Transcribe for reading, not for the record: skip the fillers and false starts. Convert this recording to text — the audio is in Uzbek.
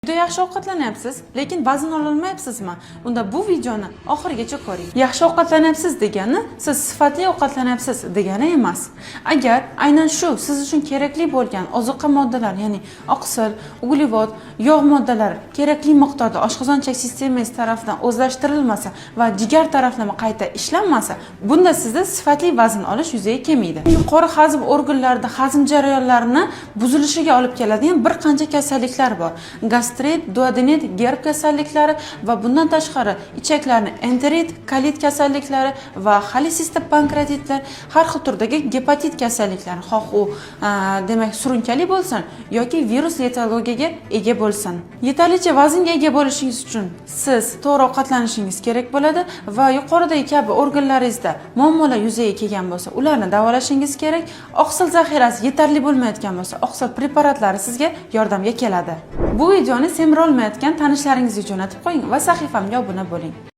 Juda yaxshi ovqatlanyapsiz, lekin vazn ololmayapsizmi? Unda bu videoni oxirigacha ko'ring. Yaxshi ovqatlanyapsiz degani siz sifatli ovqatlanyapsiz degani emas. Agar aynan shu siz uchun kerakli bo'lgan ozuqa moddalari, ya'ni oqsil, uglevod, yog' moddalari kerakli miqdorda oshqozon-ichak sistemangiz tarafidan o'zlashtirilmasa va jigar taraflama qayta ishlanmasa, bunda sizda sifatli vazn olish yuzaga kelmaydi. Yuqori hazm organlarida hazm jarayonlarini buzilishiga olib keladigan bir qancha kasalliklar bor. Gastrit, duodenit, GERD kasalliklari va bundan tashqari ichaklarni enterit, kolit kasalliklari va xolesist pankreatitlar, har xil turdagi gepatit kasalliklari, xoh u demak surunkali bo'lsin yoki virus etiologiyaga ega bo'lsin. Yetarlicha vaznga ega bo'lishingiz uchun siz to'g'ri ovqatlanishingiz kerak bo'ladi va yuqoridagi kabi organlaringizda muammolar yuzaga kelgan bo'lsa, ularni davolashingiz kerak. Oqsil zaxirasi yetarli bo'lmayotgan bo'lsa, oqsil preparatlari sizga yordamga keladi. Bu videoni semirolmayotgan tanishlaringizga jo'natib qo'ying va sahifamga obuna bo'ling.